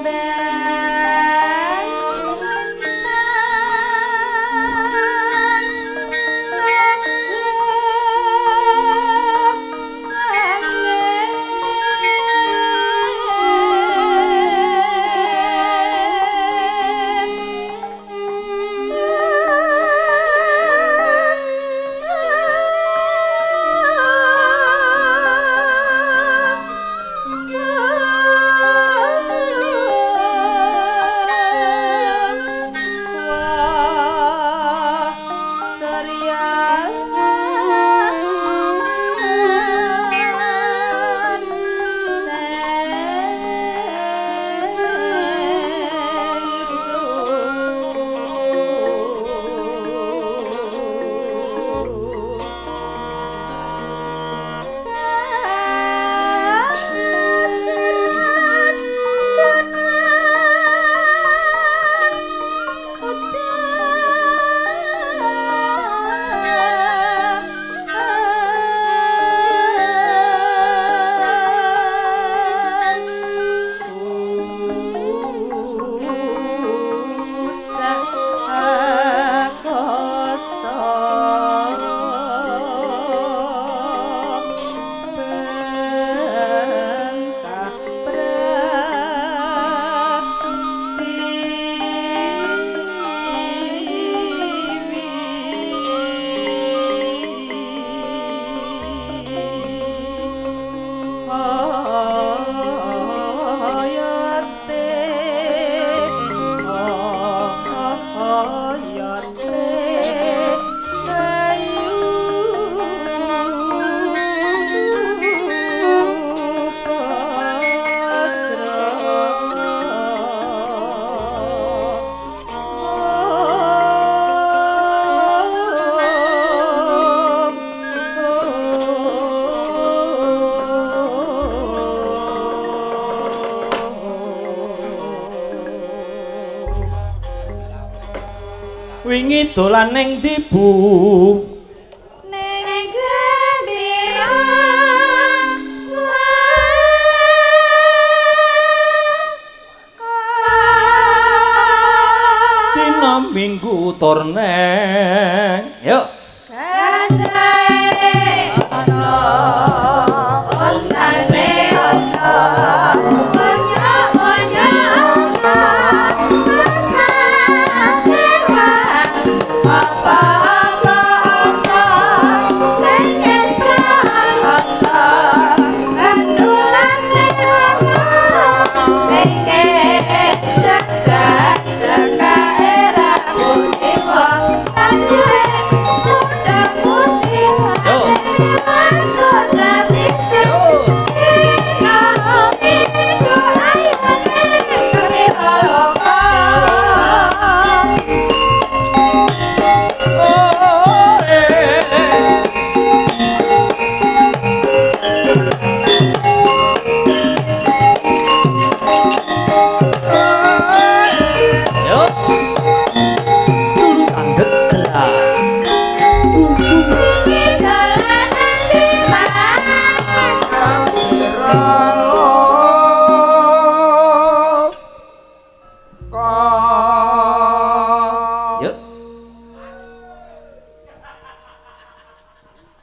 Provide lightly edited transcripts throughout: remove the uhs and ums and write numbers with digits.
Kembang lintang saged Wah, serian tengsu. Kaserat konan udan ucap akasa bentah pratiwi Hayate hayate ayu Wingi dolan ning ndi, Bu? Neng gembira. Dina Minggu tur neng. Yuk. Gajahe ana, ontane ana, onyok-onyok ana, sesakewan apa-apa ana, pengen perang ana, gandulane ana, pengen jajan cekake rambut tajek muda-mudi asing bocah bisa dina minggu ayone gembira loka. Oh, eh. Yuk. Turu angget gelar. Iki dolanan Dimas. Yuk.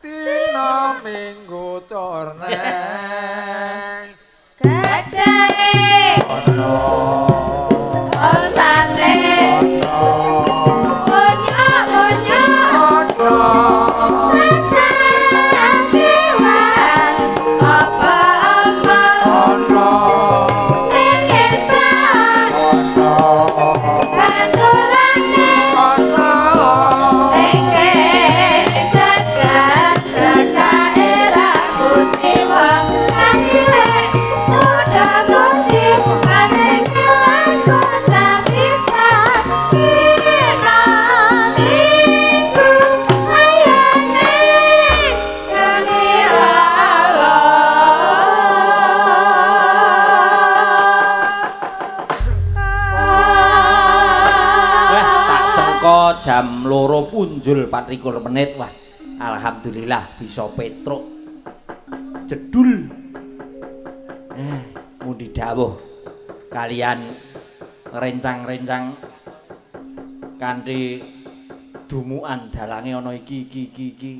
Dina Minggu tur neng Gajahe ana, ontane onyok-onyok ana, sesakewan apa-apa ana, pengen perang ana, gandulane ana, pengen jajan cekake rambut jiwa tajek muda-mudi asing kelas bocah bisa dina minggu ayane gembira Wah, tak sengko jam 2.24. Wah, alhamdulillah bisa petruk. Jedul. Mundi dawuh. Kalian rencang-rencang kanthi dumukan dalange ana iki iki iki iki.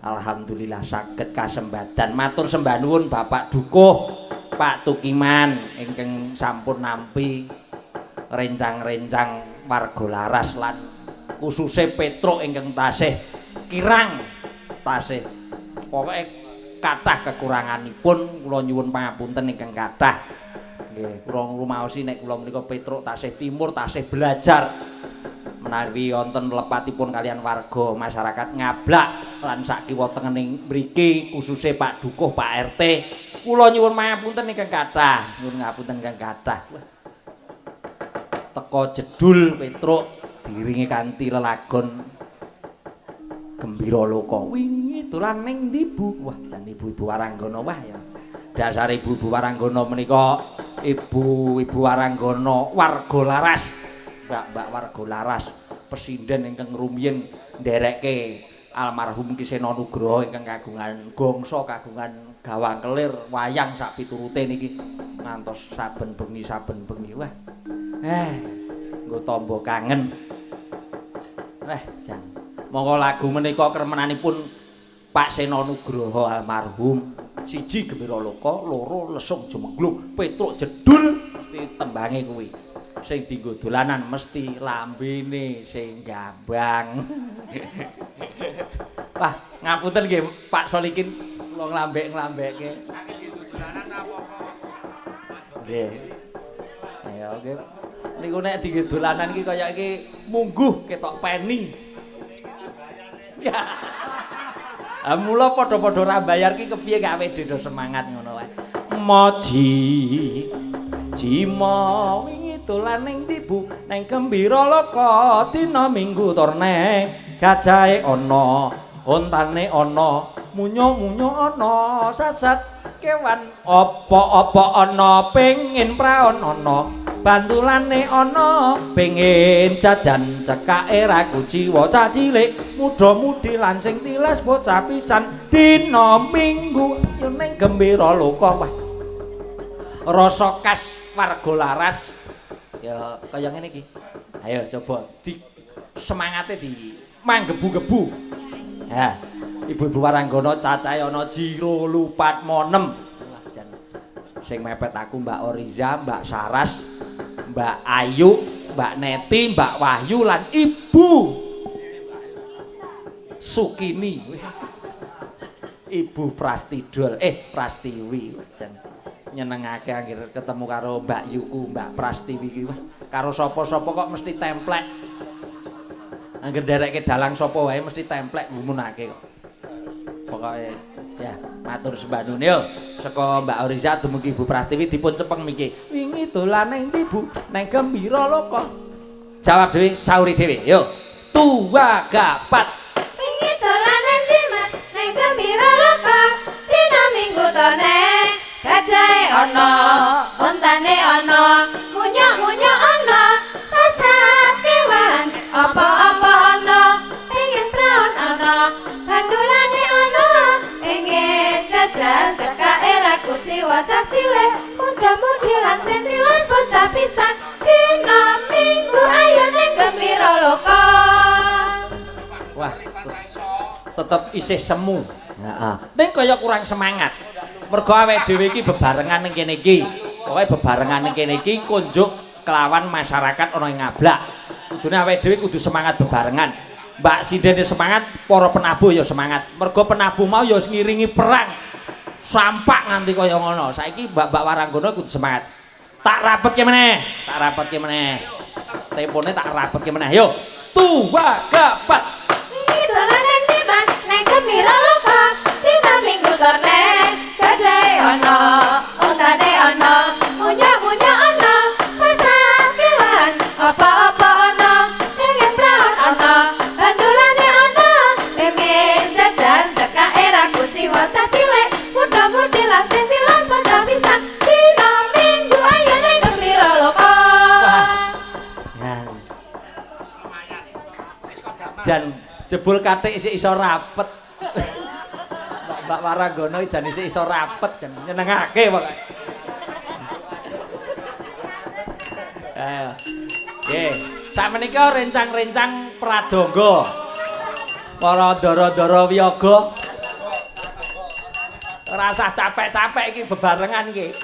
Alhamdulillah saged kasembadan. Matur sembah nuwun Bapak Dukuh, Pak Tukiman ingkang sampun nampi rencang-rencang warga Laras lan khususe Petruk ingkang tasih kirang, tasih pokoke kathah kekuranganipun. Kula nyuwun pangapunten ingkang kathah. Nggih, kula ngrumaosi nek kula menika Petruk tasih timur, tasih belajar menawi wonten lepatipun kalian warga masyarakat Ngablak lan sak kiwa tengening mriki, khususe Pak Dukuh, Pak RT. Kula nyuwun pangapunten ingkang kathah, nyuwun ngapunten ingkang kathah. Wah. Teko jedul Petruk diiringi kanthi lelagon Gembira Loka. Wingi dolan ning ndi, Bu? Wah, jan ibu-ibu waranggana, wah ya. Dasar ibu-ibu waranggana menika ibu-ibu waranggana warga Laras. Mbak-mbak warga Laras, pesinden ingkang rumiyin nderekke almarhum Ki Seno Nugroho ingkang kagungan gongso, kagungan gawang kelir wayang sak piturute niki ngantos saben bengi, saben bengi. Wah. Nggo tamba kangen. Eh, jan. Monggo lagu menika kremenanipun Pak Seno Nugroho almarhum. Siji Gembira Loka, loro Lesung Jumengglung, Petruk jedul mesti tembange kuwi. Sing dienggo dolanan mesti lambene sing gambang. Wah, ngapunten nggih Pak Solikin, kula nglambek-nglambekke. Nggih. Ayo nggih. Niku nek dienggo dolanan iki kaya iki mungguh ketok peni. Ya. Ah, mula padha-padha ra bayar ki kepiye awake dhewe semangat ngono wae. Moji Jima wingi dolan ning ndi, Bu? Neng Gembira Loka dina Minggu torne gajahe ana, ontane ana, munyo-munyo ana, sasat kewan apa-apa ana, pengin praon ana, bandulane ana, pengin jajan cekake ra kuciwa cah cilik, muda-mudi lan sing tilas bocah pisan dina Minggu yo ning Gembira Loka. Wah, rasa khas warga Laras ya kaya ngene iki. Ayo coba di semangate di manggebu-gebu. Ha, ibu-ibu waranggana cacahe ana jiro lupat monem. Wah, jan sing mepet aku Mbak Oriza, Mbak Saras, Mbak Ayu, Mbak Neti, Mbak Wahyu lan Ibu Sukini. Ibu Prastidol, Prastiwi. Jan nyenengake anggere ketemu karo Mbak Yuku, Mbak Prastiwi iki. Wah, karo sapa-sapa kok mesti templek. Angger nderekke dalang sapa wae mesti templek gumunake kok. Pokoke ya matur sembah nuwun yo. Saka Mbak Oriza dumugi Ibu Prastiwi dipun cepeng miki. Wingi dolan ning ndi, Bu? Neng Gembira Loka. Jawab dhewe, sauri dhewe. Yo. Tua gapat. Wingi dolan endi, Mas? Neng Gembira Loka dina Minggu tone gajahe ana, ontane ana, munyuk-munyuk ana, sasat kewan apa-apa ana, pengen praon ana, bandulane ana, pengen jajan cekake ra kuciwa cah cilik, muda-mudi lan sing tilas bocah pisan dina Minggu ayo ning Gembira Loka. Wah, terus tetep isih semu. Heeh. Ning kaya kurang semangat. Mergo awake dhewe iki bebarengan ning kene iki. Pokoke bebarengan ning kene iki konjuk kelawan masyarakat ana ing Ngablak. Kudune awake dhewe kudu semangat bebarengan. Mbak Sinden semangat, para penabuh ya semangat. Mergo penabuh mau ya ngiringi perang. Sampak nganti kaya ngono. Saiki mbak-mbak waranggana kudu semangat. Tak rapetke meneh, tak rapetke meneh. Tempone tak rapetke meneh. Yo. Tua gapat. Wingi dolan endi, Mas? Neng Gembira Loka dina Minggu torne gajahe ana, ontane ana, munyuk-munyuk ana, sasat kewan apa-apa ana, pengen praon ana, bandulane ana, pengen jajan cekake ra kuciwa cah cilik, muda-mudi lan sing tilas bocah pisan dina Minggu ayo ning Gembira Loka. Wah. Jan jebul katik isih iso rapet. Mbak Waranggana iki jan isih iso rapet, jan nyenengake pokoke. Ayo. Nggih, sakmenika rencang-rencang pradangga. Para ndara-ndara wiyaga. Ora usah capek-capek iki bebarengan iki.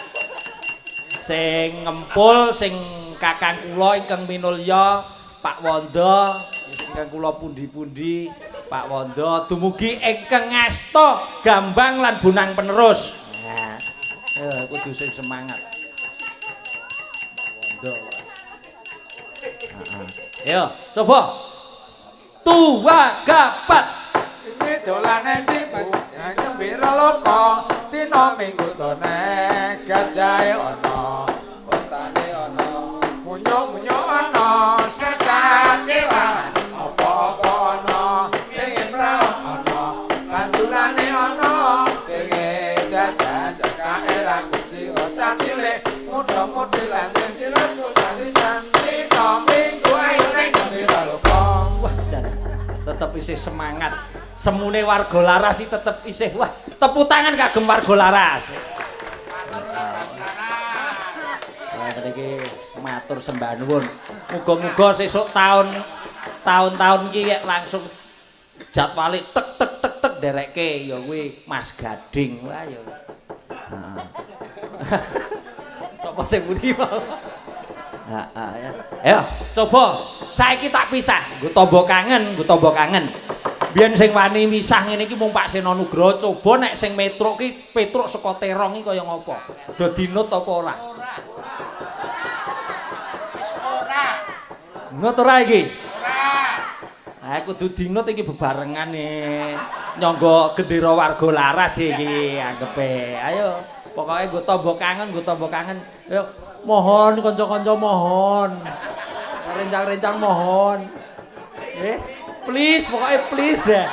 Sing ngempul sing kakang kula ingkang minulya Pak Wondo, ingkang kula pundi-pundi Pak Wondo dumugi ingkang ngasta gambang lan bonang penerus. Nah, kudu sing semangat. Wondo. Heeh. Ayo, coba. Tua gapat. Ini dolane ndi, Bu? Nang Gembira Loka, dina Minggu tone gajahe ana, ontane ana, munyuk-munyuk ana, sesat kewan, apa-apa ana, pengen praon ana, bandulane ana, pengen jajan cekake ra kuciwa cah cilik, muda-mudi lan sing sirat tulisan dina Minggu ayo nang Gembira Loka. Wah, jan tetep isih semangat. Semune warga Laras iki tetep isih, wah, tepuk tangan kagem warga Laras. Wah, iki matur sembah nuwun. Muga-muga sesuk taun tahun-tahun iki langsung jadwale tek tek tek tek derekke ya kuwi Mas Gading. Wah ya. Heeh. Sapa sing muni mau? Heeh ya. Ayo, coba saiki tak pisah, nggo tamba kangen, nggo tamba kangen. Biyen sing wani misah ngene iki mung Pak Seno Nugroho, coba nek sing Petruk ki Petruk saka terong iki kaya ngopo? Do dinut apa ora? Ora. Wis ora. Nut ora iki? Ora. Ha kudu dinut iki bebarengane. Nyangga gendera warga Laras iki anggepe. Ayo, pokoke nggo tamba kangen, nggo tamba kangen. Ayo, mohon kanca-kanca mohon. Rencang-rencang mohon. Please, pokoknya please deh.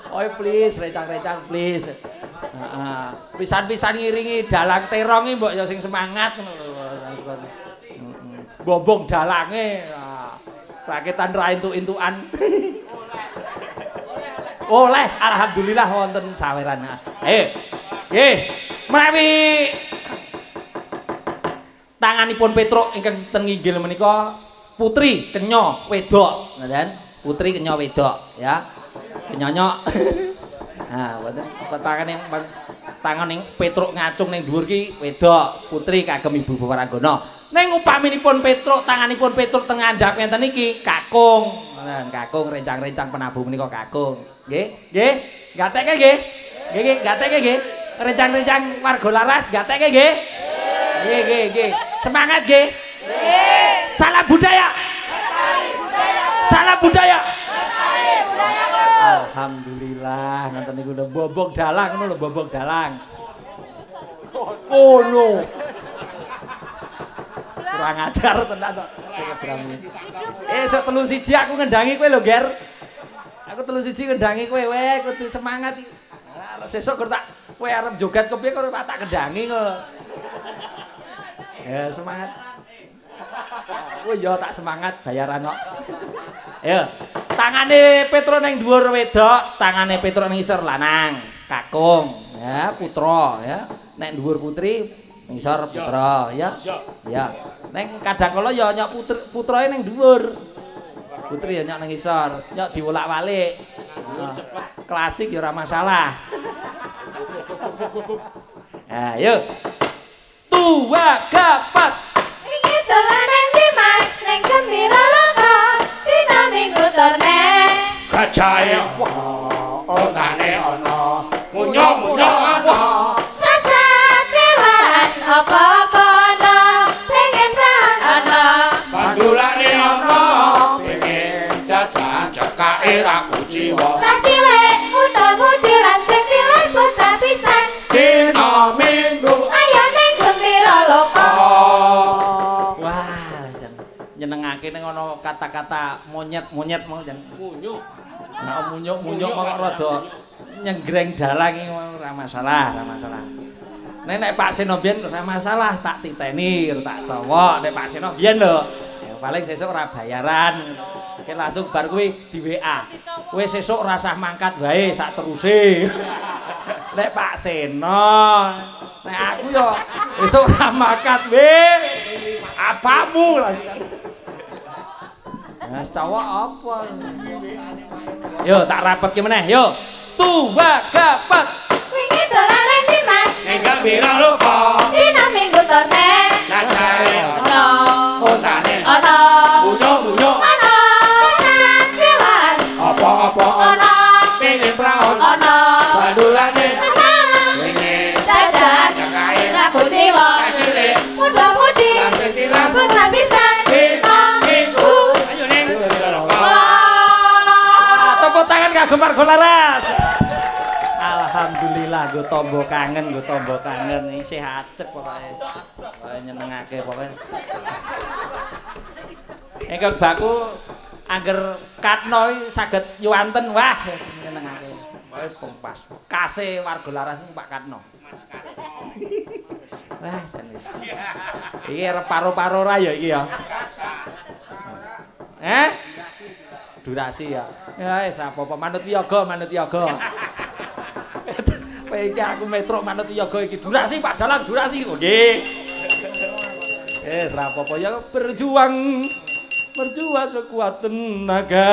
Pokoknya please, rencang-rencang please. Heeh. Pisan-pisan ngiringi dalang terong iki mbok ya sing semangat ngono lho. Heeh. Bombong dalange. Rakitan ra entuk-entukan. Oleh, alhamdulillah wonten saweran. Nggih, menawi tanganipun Petruk ingkang ten nginggil menika putri kenya wedok, ngoten. Putri kenya wedok ya. Kenyonyok. Nah, wonten tangane tangane Petruk ngacung ning dhuwur ki wedok, putri kagem Ibu Bawaranggana. Ning upaminipun Petruk tanganipun Petruk teng ngandhap ngenten iki kakung. Ngoten, kakung rencang-rencang penabuh menika kakung. Nggih, nggih, gatekke nggih. Nggih, nggih, gatekke nggih. Rencang-rencang warga Laras gatekke nggih. Nggih, nggih, nggih. Semangat nggih. Nggih. Salam budaya. Salam budaya. Alhamdulillah ngoten niku lho bobong dalang ngono lho bobong dalang. Ngono. Kurang ajar tenan kok. Sok 31 aku ngendangi kowe lho, Ger. Aku 31 ngendangi kowe, weh kudu semangat iki. Nah, sesuk gur tak kowe arep joget kepiye kok ora tak kendangi kok. Ya semangat. Oh iya tak semangat bayaran kok. Ayo, tangane Petruk ning dhuwur wedok, tangane Petruk ning isor lanang, kakung, ya putra ya. Nek dhuwur putri ngisor putra ya. Ya. Ning kadang kala ya nyok putri putrae ning dhuwur. Putri ya nyok ning isor, nyok diwolak-walik. Klasik ya ora masalah. Ayo. Tua gapat. Iki dolanan ndi Mas ning Gembira Loka dina Minggu tone. Gajahe ontane ana, munyuk-munyuk ana. Sasat kewan apa-apa ana, pengen prang ana. Bandulane ana, pengen jajan cekake ra kuciwa. Cah cilik muda-mudi lan sing tilas bocah pisan. Dina Minggu Ayo ning Gembira Loka. Wah, jan nyenengake ning ana kata-kata monyet-monyet mau jan. Munyuk. Nek munyuk-munyuk mau kok rada nyenggreng dalang iki ora masalah, ora masalah. Nek nek Pak Seno biyen ora masalah, tak titeni, tak cowok nek Pak Seno biyen lho. Ya paling sesuk ora bayaran. Oke langsung bar kuwi di WA. Kowe sesuk ora usah mangkat wae sak teruse. Nek Pak Seno, nek aku yo esuk ora mangkat wae. Bapakmu lah. Nah, cowok apa? Yo tak rapetke meneh, yo. Tuwa gapat. Wingi dolan ndi Mas? Ning Gembira Loka. Dina Minggu to nek. Gajahe Ana. Ontane Ana. Munyuk-munyuk Ana. Kewan. Apa-apa Ana. Pengen praon Ana. Bandulane Ana. Pengen Jajan. cekae Ra kuciwa. Cilik Muda-mudi. Langsung tilas Bocah pisan. Dina Minggu. Ayo ning Gembira Loka. Wah. Tepuk tangan kagem warga laras. Alhamdulillah nggo tombo kangen, nggo tombo kangen isih acep pokoke. Pokoke nyenengake pokoke. Ingkang baku angger Katno iki saged nyuwanten wah nyenengake. Pokoke kompas. Kase warga laras niku Pak Katno. Mas Katno. Wah, jan wis. Iki arep paro-paro ra ya iki ya. Eh? Durasi ya. Ya wis ra apa-apa manut yoga, manut yoga. Kowe iki aku metruk manut yoga iki durasi Pak Dalang durasi. Nggih. Wis ra apa-apa ya berjuang. Berjuang sekuat tenaga.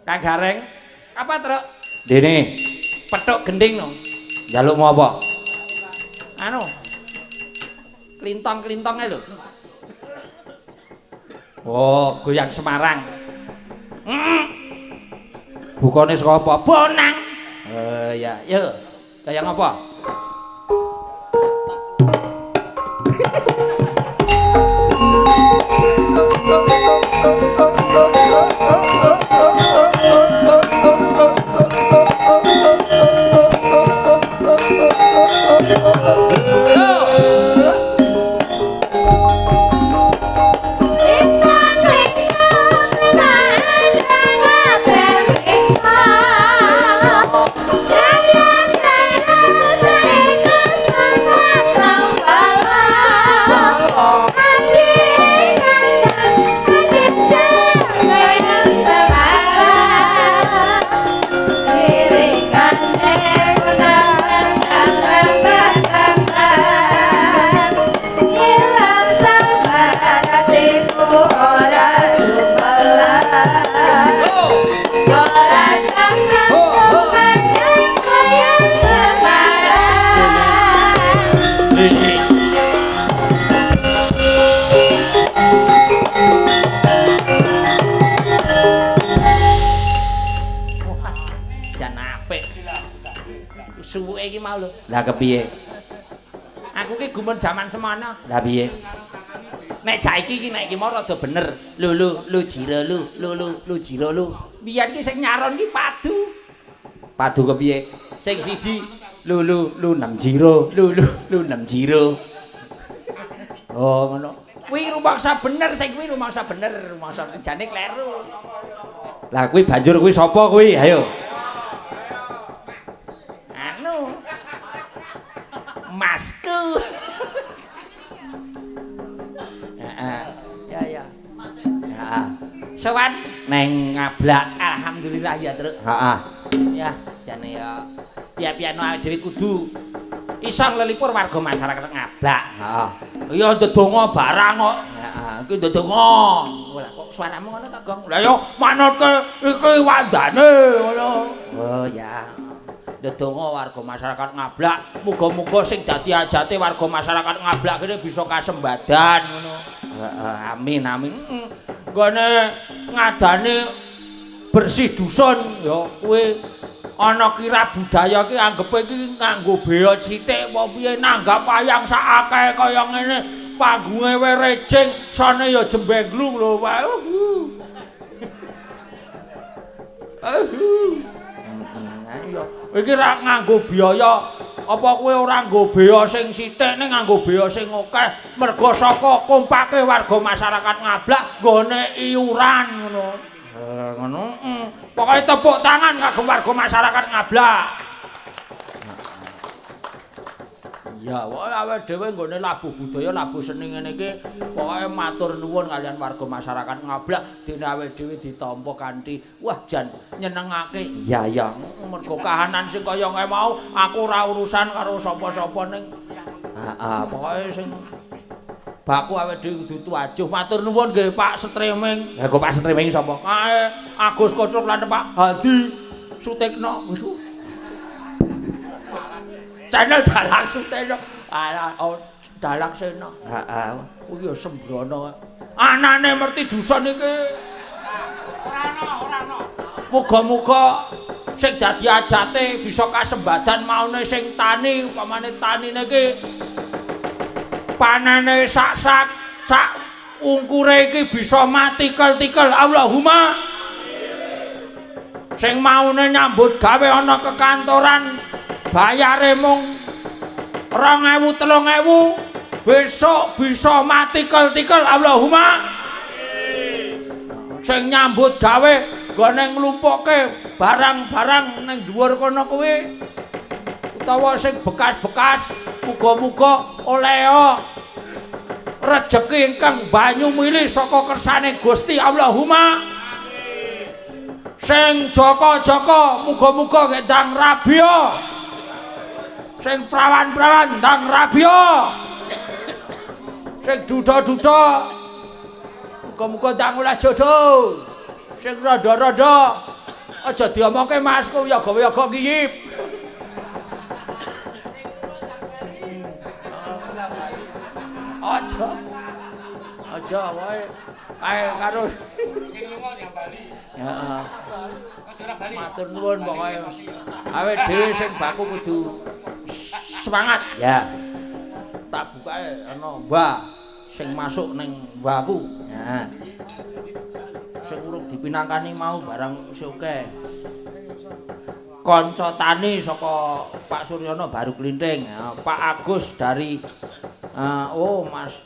Kang Gareng, apa truk? Dene, petuk gending no. Njalukmu apa? Anu. Klintong-klintong ae lho. Oh, goyang Semarang. Bukane saka apa? Bonang. Ya, yo. Goyang apa? Jan apik. Suwuke iki mau lho. Lah kepiye? Aku ki gumun jaman semono. Lah piye? Nek saiki iki nek iki mau rada bener. Lu lu lu jiro lu lu lu lu jiro lu. Biyen ki sing nyaron ki padu. Padu kepiye? Sing siji lu lu lu 6 jiro, lu lu lu 6 jiro. Oh ngono. Kuwi rumangsa bener sing kuwi rumangsa bener, rumangsa jane kleru. Lah kuwi banjur kuwi sapa kuwi? Ayo. Anu. Masku. Heeh. Ya ya. Heeh. Sowan neng Ngablak. Alhamdulillah ya, Truk. Heeh. Ya, jane ya piye-piyeno awake dhewe kudu iso nglelipur warga masyarakat Ngablak. Heeh. Ya ndedonga barang kok. Heeh, iki ndedonga. Lah kok suaramu ngono ta, Gong? Lah ya manutke iki wandane ngono. Oh ya. Ndedonga warga masyarakat Ngablak, muga-muga sing dadi ajate warga masyarakat Ngablak kene bisa kasembadan ngono. Heeh, amin amin. Nggone ngadane bersih dusun ya kuwi ana kira budaya ki anggepe iki nganggo beot sithik apa piye nanggap wayang sak akeh kaya ngene panggunge we rejing sone ya jembenglung lho wae. Iya iki ra nganggo biaya apa kowe ora nganggo biaya sing sithik ning nganggo biaya sing akeh mergo saka kompake warga masyarakat Ngablak nggone iuran ngono. Ngono. Pokoke tepuk tangan kagem warga masyarakat Ngablak. Ya, pokoke awake dhewe nggone labuh budaya, labuh seni ngene iki pokoke matur nuwun kalian warga masyarakat Ngablak dene awake dhewe ditampa kanthi wah jan nyenengake. Iya, ya, mergo kahanan sing kaya ngene mau aku ora urusan karo sapa-sapa ning heeh, pokoke sing baku awake dhewe kudu tuajuh. Matur nuwun nggih Pak Streaming. Lah kok Pak Streaming sapa? Kae Agus Kocok lan Pak Hadi Sutekno. Waduh. Channel Dalang Sutekno. Alah, oh, Dalang Sena. Heeh. Kuwi ya sembrono. Anane merti dusun iki. Ora ana, ora ana. Muga-muga sing dadi ajate bisa kasembadan maune sing tani, upamane tanine iki panene sak-sak sak ungkure iki bisa matikel-tikel. Allahumma. Sing maune nyambut gawe ana kekantoran bayare mung 2000 3000 besok bisa matikel-tikel. Allahumma. Sing nyambut gawe nggone nglumpukke barang-barang ning dhuwur kono kuwi utawa sing bekas-bekas muga-muga oleha rejeki ingkang banyu mili saka kersane Gusti. Allahumma. Sing jaka-jaka muga-muga ndang rabiya. Sing prawan-prawan ndang rabiya. Sing duda-duda muga-muga ndang oleh jodoh. Sing rada-rada aja diomongke Mas, ku yoga-yoga ngiyip. Aja. Aja wae. Kae karo sing lunga nyang Bali. Heeh. Aja ora bali. Matur nuwun pokoke. Awake dhewe sing baku kudu semangat. Ya. Tak bukae ana mbah sing masuk ning mbahku. Heeh. Sing urung dipinangkani mau barang isih akeh. Kanca tani saka Pak Suryono baru Klinting, Pak Agus dari oh Mas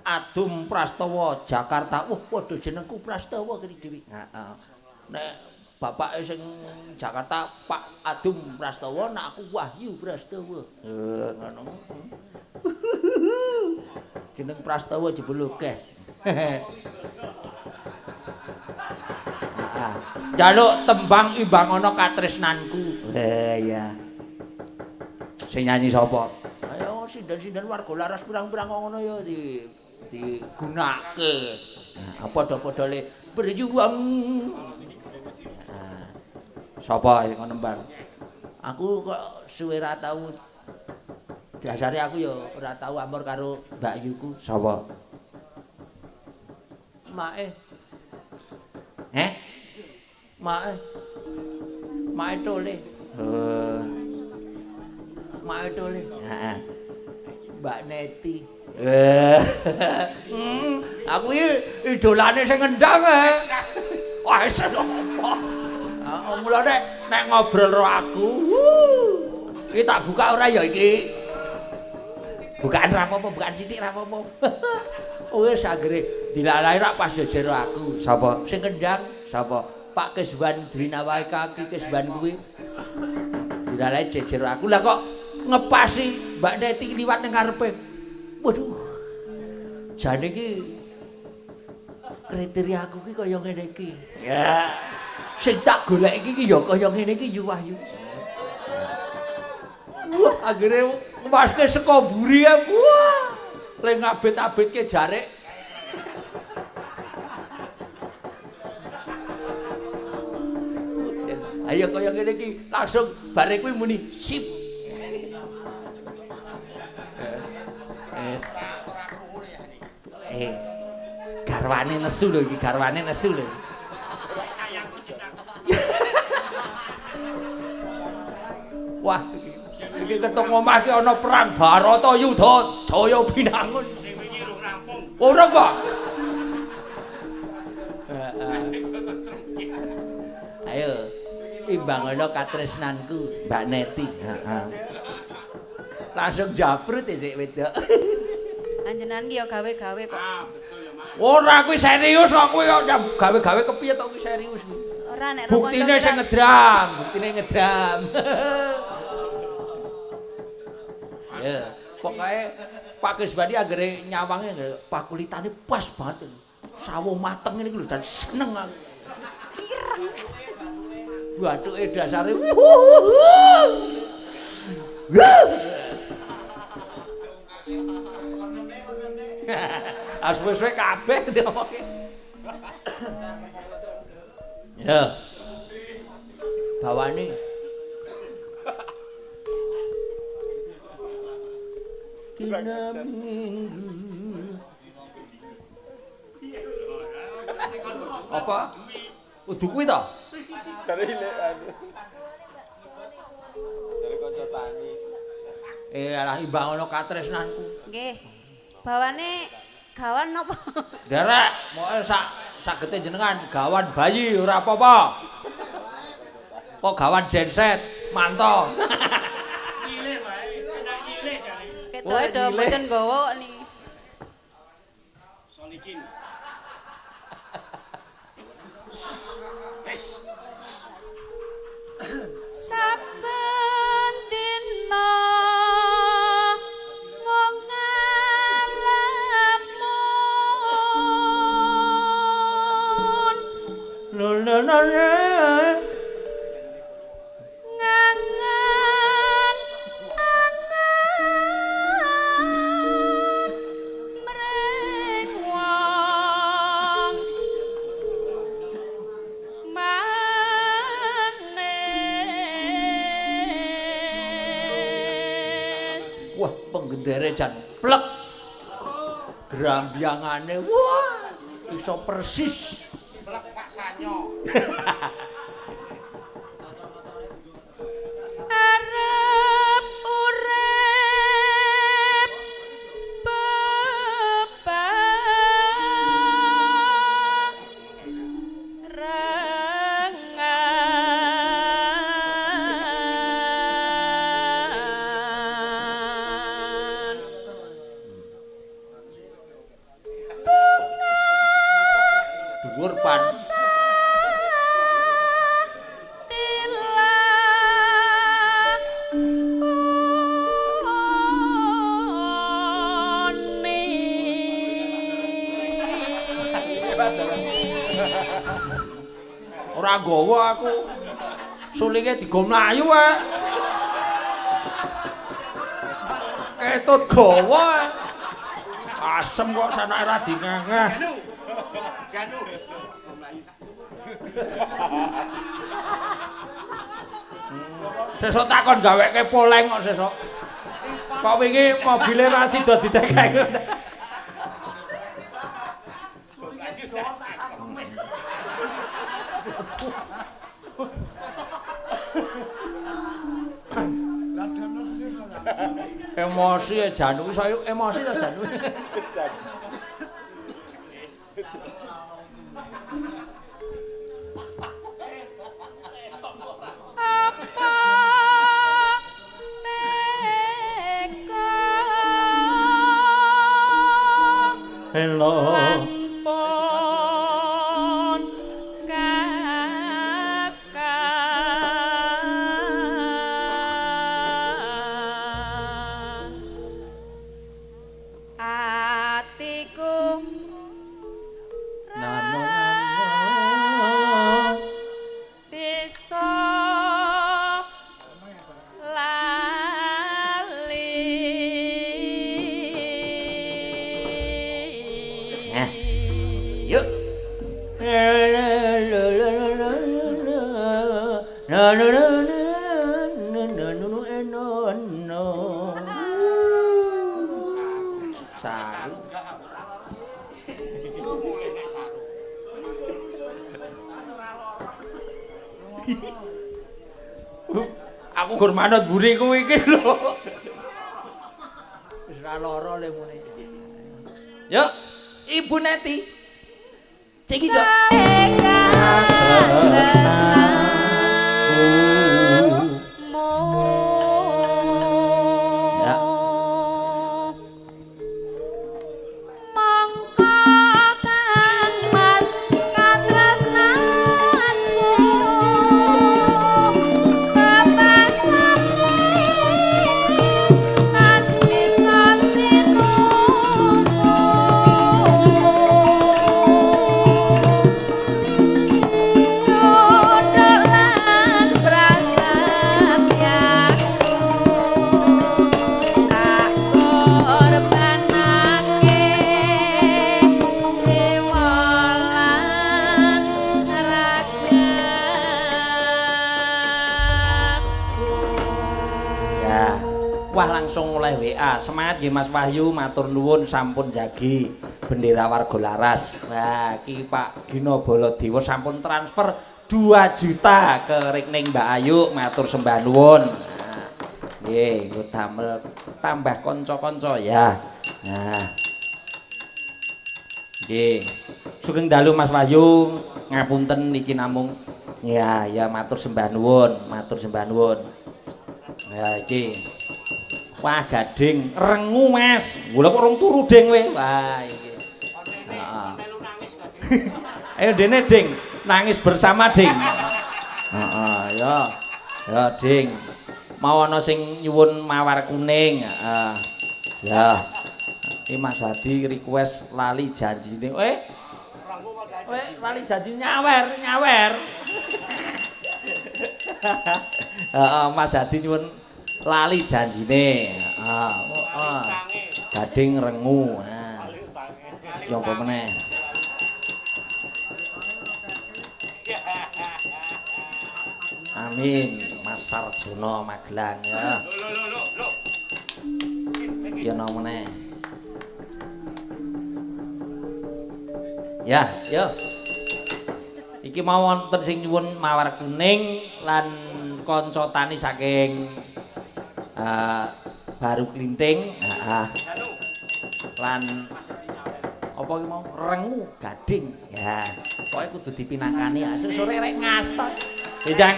Adum Prastowo Jakarta. Wah, padha jenengku Prastowo kene dhewe. Heeh. Nek bapake sing Jakarta Pak Adum Prastowo, nek aku Wahyu Prastowo. Ngono. Jeneng Prastowo jebul akeh. Heeh. Njaluk tembang imbang ana katresnanku. Iya. Sing nyanyi sapa? Ayo sinden-sinden warga laras pirang-pirang ngono ya digunakake. Nah, padha-padha le berjuang. Nah, sapa sing nembang? Aku kok suwe ra tau. Dasare aku ya ora tau amor karo Mbak Yuku. Sapa? Mae. Heh? Mae. Mae tole. Mae tole. Heeh. Mbak Neti. Aku iki idolane sing ngendang e. Wah, wis apa? Heeh, mulane nek ngobrol karo aku, iki tak buka ora ya iki? Bukaan ra apa-apa, bukaan sithik ra apa-apa. Wis anggere dilalahi rak pas jero aku. Sapa? Sing kendang sapa? Pak Keswan Drinawae kaki Keswan kuwi. Dilalahi jejer aku. Lah kok ngepasi Mbak Neti liwat ning ngarepe. Waduh. Jane iki kriteria aku ki kaya ngene iki. Ya. Sing tak golek iki ya kaya ngene iki yu Wahyu. Wah, akhire ngemaske saka mburi ya. Wah. Le ngabet-abetke jarik. Ayo kaya ngene iki langsung bare kuwi muni sip. Garwane nesu lho iki, garwane nesu lho. Sayangku cintaku. Wah, iki ketemu omah iki ana perang Baratayuda Jaya Binangun. Sing wingi rung rampung. Ora kok. Heeh. Ayo imbang ana katresnanku Mbak Neti. Heeh. Langsung jabrut sik wedok. Panjenengan ki ya gawe-gawe kok. Ah, betul ya, Mas. Ora kuwi serius kok kuwi kok gawe-gawe kepiye to kuwi serius kuwi. Ora nek Buktine sing ngedram, buktine ngedram. Ya, pokoke Pak Kiswandi anggere nyawange pakulitane pas banget. Sawo mateng ngene iki lho jan seneng aku. Ireng. Bathuke dasare. Ah suwe-suwe kabeh diomongi. Ya. Bawane. Dina Minggu. Apa? Udu kuwi to? Jare ilek anu. Jare kanca tani. Eh alah imbang ana katresnanku. Nggih. Bawane gawan napa? Derek, moke sak sagete jenengan gawan bayi ora apa-apa. Kok gawan genset, manto. Nyilih wae, enak nyilih jare. Ketoke do mboten nggawa niki. Solikin. Saben dina mung ngalamun ngangen angen mring wong manis. Wah, penggendere jan plek. Grambyangane wah, iso persis. Plek Pak Sanyo. Arep urip bebarengan Dhuwur pan. Ora nggawa aku. Sulinge digo mlayu ae. Ketut gawa. Asem kok sanake ra dingengeh. Janu. Janu. Mlayu sak. Sesuk takon gaweke poleng kok sesuk. Kok wingi mobile ra sida ditekek. Mlayu sak. Emosi ya Janu, saya emosi ta Janu. Apa teka Hello. lan pon kakang atiku Na na na. bisa lali. Eh. Yuk. Na na na na na na na na. Saru. Mulih nek saru. Aku gur manut mburi kuwi iki lho. Wis ra lara le muni. Yuk, Ibu Neti. Cek iki, Dok. Ya. Mongko Kang Mas katresnanku kepasane tanpa Wah langsung oleh WA. Semangat nggih Mas Wahyu, matur nuwun sampun jagi bendera warga laras. Wah, iki Pak Gino Baladewa sampun transfer 2 juta ke rekening Mbak Ayu, matur sembah nuwun. Nah, nggih, nggo damel tambah kanca-kanca ya. Nah. Nggih. Sugeng dalu Mas Wahyu, ngapunten niki namung ya ya matur sembah nuwun, matur sembah nuwun. Ya iki. Wah gading rengu Mas. Lha kok rong turu ding kowe. Wah iki. Heeh. Ayo dene ding, nangis bersama ding. Heeh, ya. Ya ding. Mau ana sing nyuwun mawar kuning, heeh. Ya. Iki Mas Hadi request lali janjine. Lali janji nyawer, nyawer. Heeh, Mas Hadi nyuwun lali janjine. Heeh, heeh. Gading rengu. Ha. Iki apa meneh? Amin, Mas Sarjono Magelang ya. Iki ana meneh. Ya, yo. Iki mau wonten sing nyuwun mawar kuning lan kanca tani saking Baru Klinting, heeh. Lan apa iki mau rengu gading. Ya, pokoke kudu dipinangkani ya. Sore rek ngasta. Benjang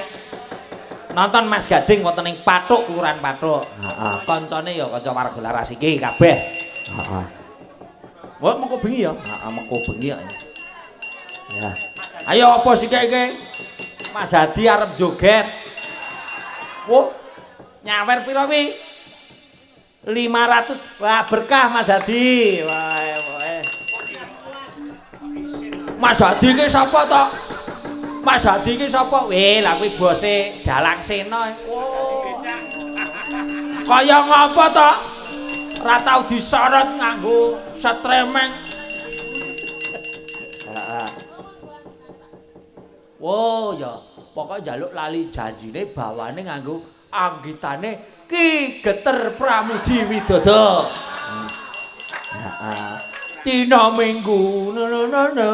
nonton Mas Gading wonten ing Pathuk Kelurahan Pathuk. Heeh, kancane ya kanca warga laras iki kabeh. Heeh. Wah, mengko bengi ya. Heeh, mengko bengi ya. Ya. Ayo apa sih iki? Mas Hadi arep joget. Wah, nyawer pira kuwi? 500. Wah, berkah Mas Hadi. Wah, wah. Mas Hadi iki sapa to? Mas Hadi iki sapa? Weh, lah kuwi bose Dalang Sena. Oh. Kaya ngapa to? Ora tau disorot nganggo stremeng. Heeh. Wo ya, pokoke njaluk lali janjine bawane nganggo anggitane Ki Geter Pramuji Widodo. Heeh. Dina Minggu no no no no.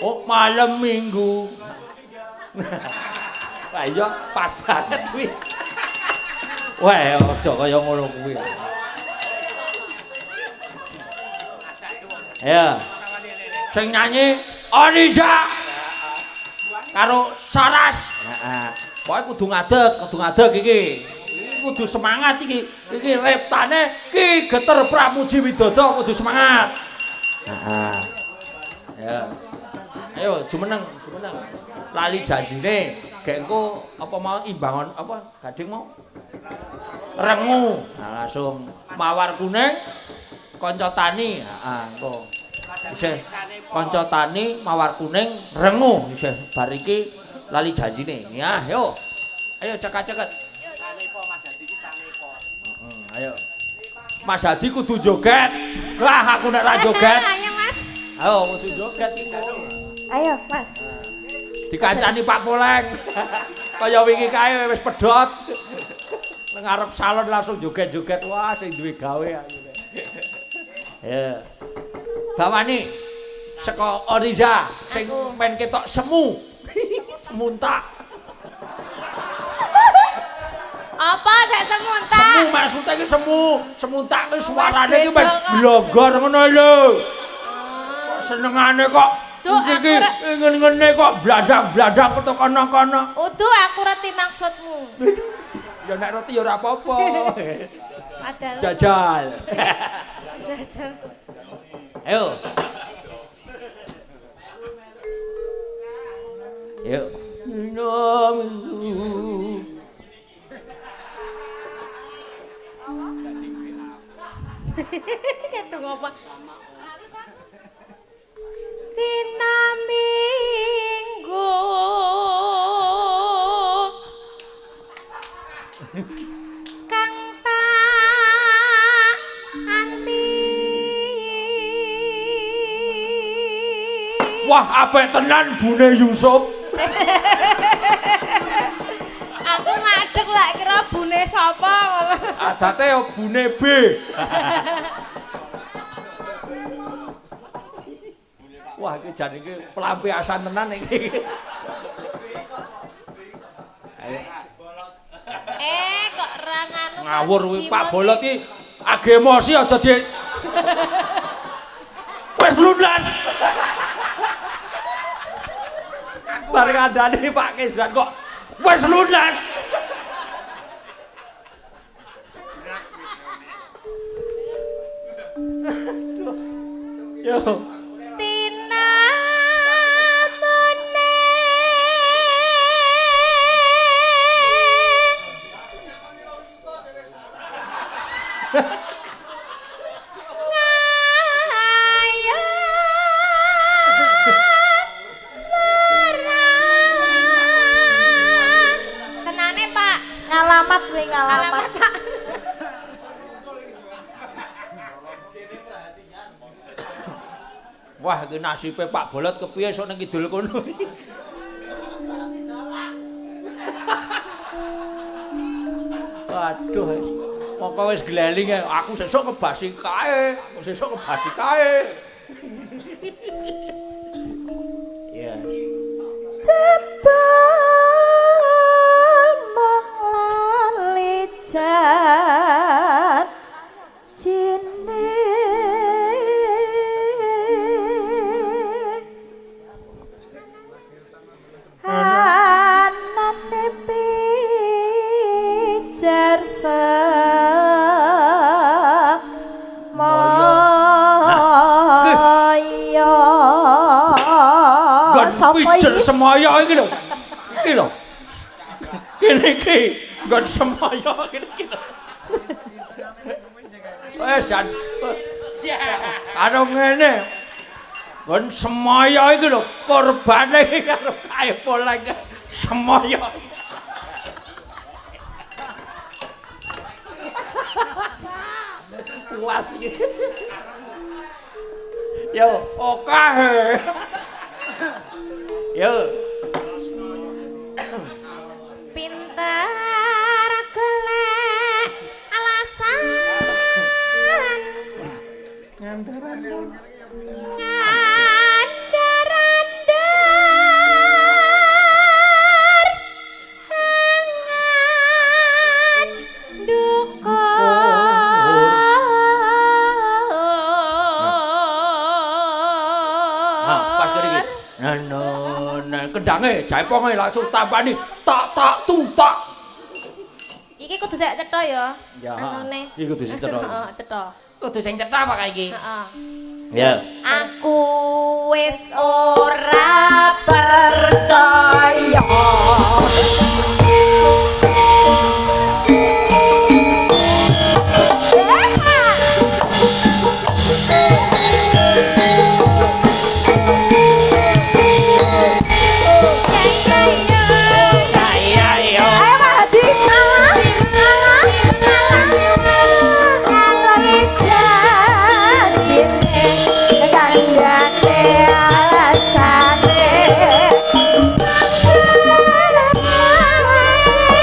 Oh, malam Minggu. Wah iya pas banget kuwi. Wah, aja kaya ngono kuwi. Ya. Sing nyanyi Onisa karo Saras. Heeh. Pokoke kudu ngadeg iki. Iki kudu semangat iki. Iki reptane Ki Geter Pramuji Widodo kudu semangat. Heeh. Ya. Ayo jumeneng, jumeneng. Lali janjine, gek engko apa mau imbangon apa gading mau? Rengu. Nah, langsung mawar kuning kanca tani, heeh engko. Isih kanca tani mawar kuning rengu isih bar iki lali janjine. Ya, ayo. Ayo cekak-ceket. Sanepa Mas Hadi iki sanepa. Heeh, ayo. Mas Hadi kudu joget. Lah aku nek ra joget. Ayo Mas. Ayo kudu joget iki. Ayo Mas. Dikancani Pak Poleng. Kaya wingi kae wis pedhot. Nang ngarep salon langsung joget-joget. Wah, sing duwe gawe aku. Ya. Bawani saka Oriza sing men ketok semu. Semuntak. Apa sek semuntak? Semu maksudnya iki semu. Semuntak ki suarane iki men blogor ngono lho. Kok senengane kok iki ngene-ngene kok bladang-bladang kok kono-kono. Udu aku reti maksudmu. Ya nek reti ya ora apa-apa. Padahal jajal. Jajal. Ayo. Yuk. Kedung apa? Dina Minggu kang tak anti. Wah, apik tenan Bune Yusuf. Aku madhep Mandek lak kira bune sapa ngono. Adate ya bune B. Wah, iki jan iki pelampiasan tenan iki. Ayo. Eh, kok ra nganu. Ngawur kuwi Pak Bolot iki age emosi aja di wis lunas. Bar kandhane Pak Kezban kok wis lunas. Aduh. Yo. Tenane, Pak. Ngalamat kuwi ngalamat. Alamat, Pak. Wah, iki nasibe Pak Bolot kepiye sok ning kidul kono. Waduh, wis. Mongko wis gleling aku sesuk kebasi kae, aku sesuk kebasi kae. Yes. Jebul mung lali janjine. Anane pijar semaya. Nggon pijer semaya iki lho. Iki lho. Kene iki nggon semaya kene iki lho. Wes jan. Karo ngene. Nggon semaya iki lho korbane iki karo kae poleng semaya. Puas iki. Yo, oke. Yo. Pinter golek alasan. Ngandar-andar angan dukur. Nah, pas kene iki. Nah, nah, nah, kendange jaiponge langsung tampani tak tak tu tak. Iki kudu sik cetha ya. Ya. Anune. Iki kudu sing cetha. Heeh, cetha. Kudu sing cetha apa kae iki? Heeh. Ya. Aku wis ora percaya. Iya, iya. Ayo Pak Hadi. Lali janjine kandhane alasane.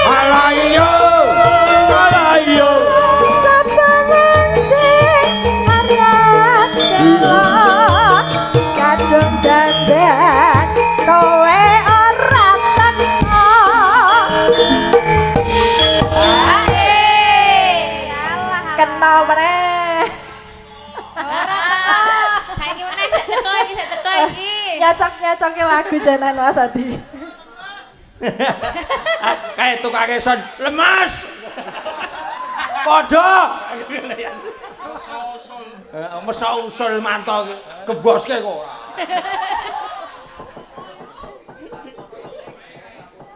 Alah iya. Alah iya. Sapa wong sing arep teko kadung dandan kowe ora teko. Kena meneh. Ora teko. Saiki meneh sik cetha iki, sik cetha iki. Nyocok-nyocoke lagu janan Mas Adi. Kae tukange son lemas. Padha. Heeh, mesa usul manto iki. Gemboske kok ora.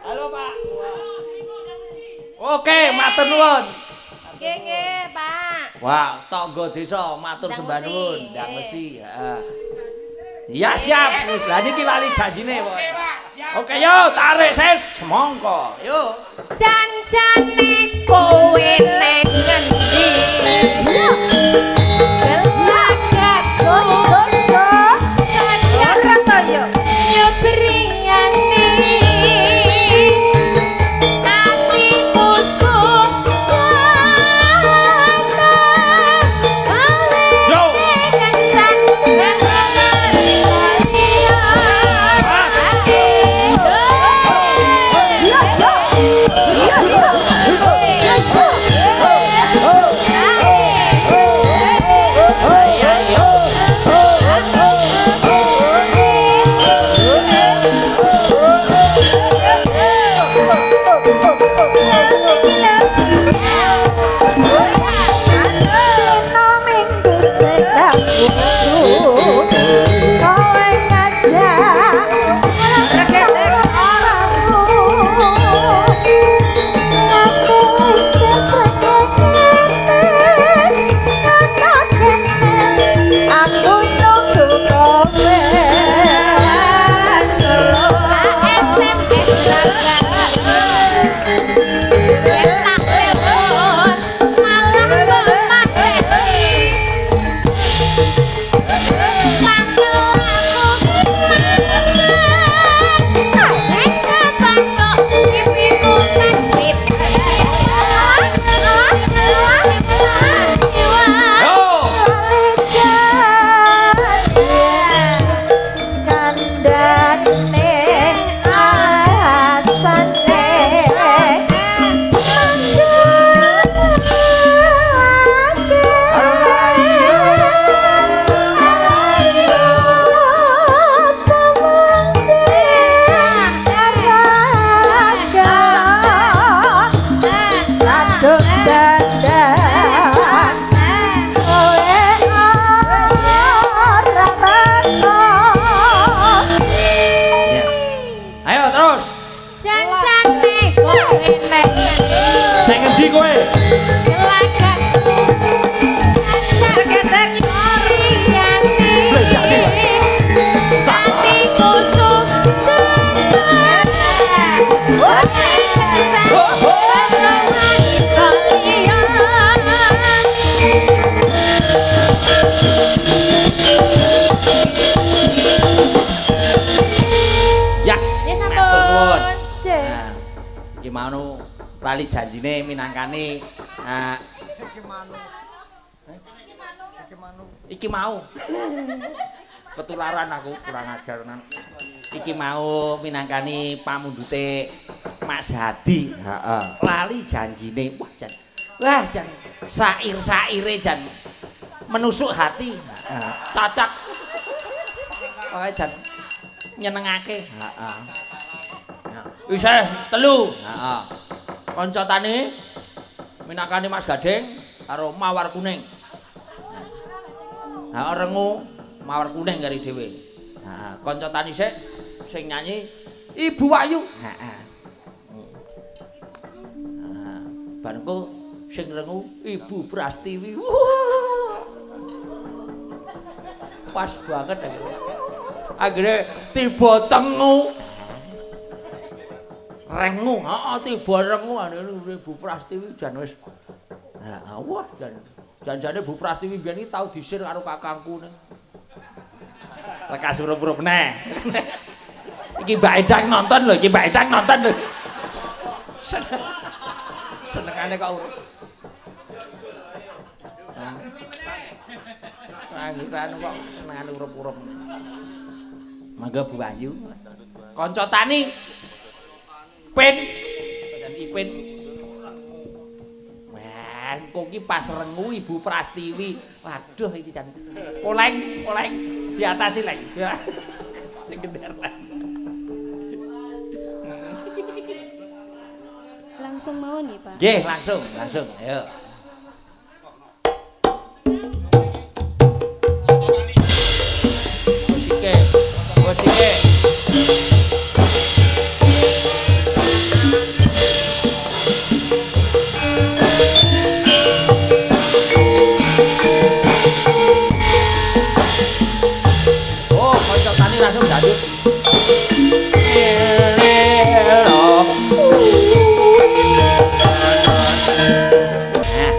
Halo, Pak. Oke, matur nuwun. Nggih, nggih, Pak. Wah, tangga desa matur Ndang sembah Wesi, nuwun, ndang nggih. wesi, heeh. Ya siap. Lah niki lali janjine pokoke. Oke yo, tarik ses semongko. Yo. Janjane kowe neng ngendi? Gelagatku So ora to yo. Yo briyane. Atiku Sing ngendi kowe? Gelagah Ketek Blejane. Atiku Ya. Ya Matur nuwun. sampun. Nggih. Nah, iki mau lali janjine minangkani iki mau. Ketularan aku kurang ajar tenan. Iki mau minangkani pamundhute Mas Hadi. Heeh. Lali janjine. Wah, jan. Wah, jan. Sair-saire jan menusuk hati. Heeh. Cocok. Pokoke jan nyenengake. Heeh. Isih telu. Heeh. Kanca tani minangkani Mas Gading karo Mawar Kuning. Ha rengu Mawar Kuning kari dhewe. Heeh, kanca tani sik sing nyanyi Ibu Wahyu. Heeh. Heeh. Barengku sing rengu Ibu Prastiwi. Wah. Pas banget akhirnya. Akhirnya tiba tengu. Rengu, heeh tiba rengu anu Ibu Prastiwi jan wis. Heeh, wah jan. Janjane Bu Prastiwi mbiyen iki tau disir karo kakangku ning. Lekas urup-urup neh. Iki Mbak Endang nonton lho, iki Mbak Endang nonton lho. Senengane kok urup. Anu kok senengane urup-urup. Mangga Bu Wahyu. Kanca tani. Pin. Dan Ipin. Wah, engko ki pas rengu Ibu Prastiwi. Waduh iki jan. Oleng, oleng diatasi leng. Sing gender leng. Langsung mau nih, Pak. Nggih, langsung, langsung. Ayo. Musike. Musike. Oh, kanca tani langsung dandut. Lelo. Nah,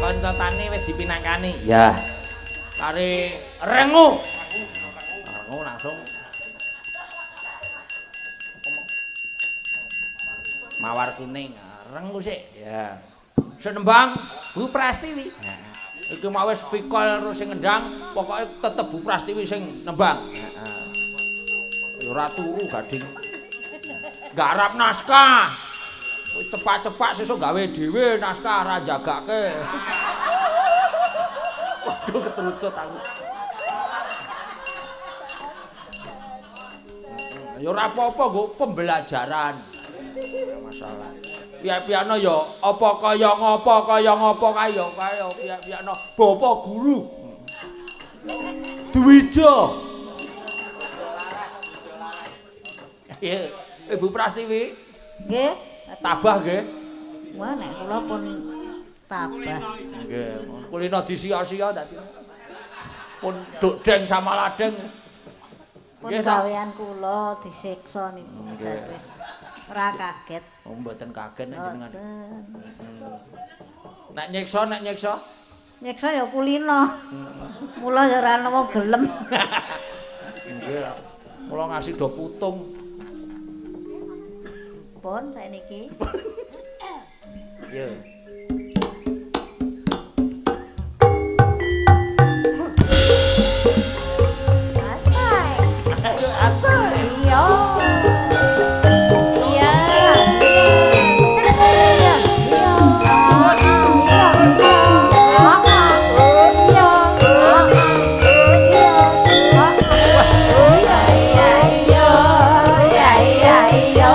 kanca tani wis dipinangkani. Ya. Kari rengu. Rengu langsung. Mawar Kuning, rengu sik. Ya. Senembang Bu Prastiwi. Heeh. Iki mau wis fikol terus sing ngendang, pokoke tetep Bu Prastiwi sing nembang. Heeh. Ya ora turu gading. Garap naskah. Kowe cepak-cepak sesuk gawe dhewe naskah ora jagake. Waduh ketrucut aku. Ya ora apa-apa nggo pembelajaran. Ora masalah. Piye-piyano ya apa kaya ngopo kae ya kae ya piye-piyano bapak guru. Dwija. Iya, Ibu Prastiwi. Nggih. Tabah nggih. Wah nek kula pun tabah. Nggih, kulino disia-sia dadi. Pun duk deng sama ladeng. Pun gawean kula disiksa niku wis ora kaget. Oh, mboten kaget nek jenengan. Nek nyiksa, nek nyiksa. Nyiksa ya kulino. Mula ya ora ana wong gelem. Nggih. Mula ngasih do putung. Pun saeniki. Iya. Asai. Asai. Iya. Iya. Iya iya iya iya iya.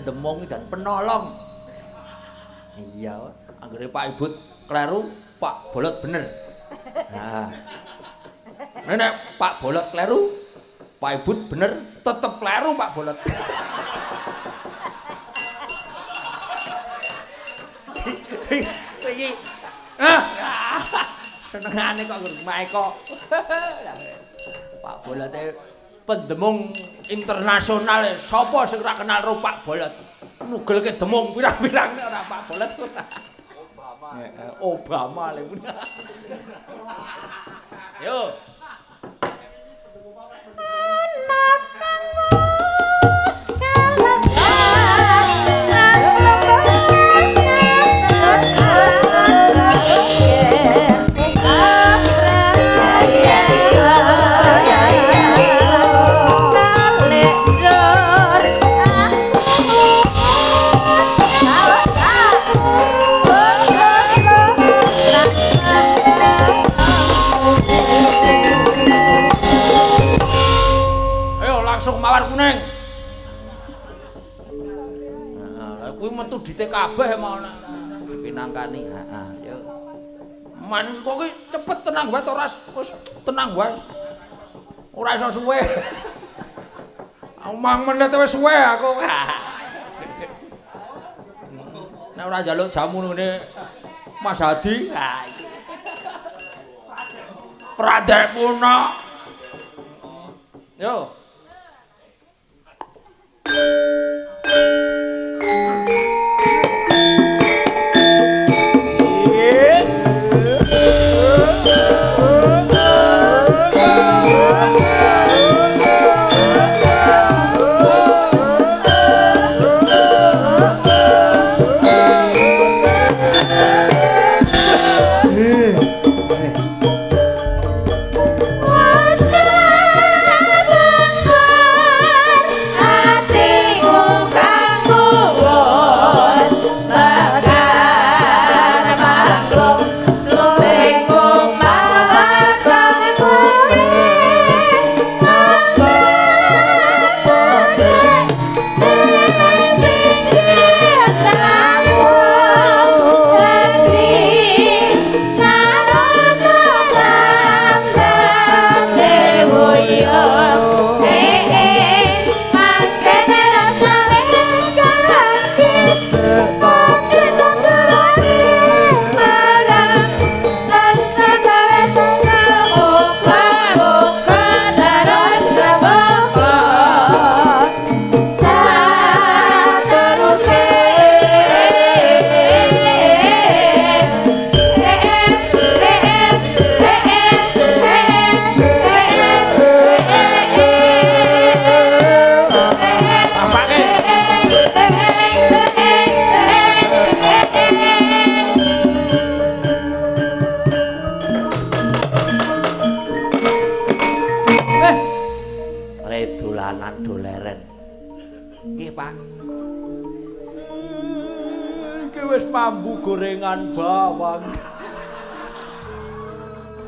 Demung dan penolong. Iya, anggere Pak Ibut kleru, Pak Bolot bener. Nah. Nek Pak Bolot kleru, Pak Ibut bener, tetep kleru Pak Bolot. Iki ah senengane kok ngrumahe kok. Pak Bolote pendemung internasional, sapa sing ora kenal karo Pak Bolot? Nugelke demung pirang-pirang nek ora Pak Bolot. Obama. Obama lho. Yo. Anak kang wis kalebar Langsung mawar kuning. Heeh, kuwi metu dite kabeh mau dipinangkani. Heeh, yo. Man kok ki cepet tenang wae to ora wis tenang wae. Ora iso suwe. Mang menit wis suwe aku. Nek ora njaluk jamu ngene Mas Hadi. Ha iki. Pradek puno. Yo. Gorengan bawang.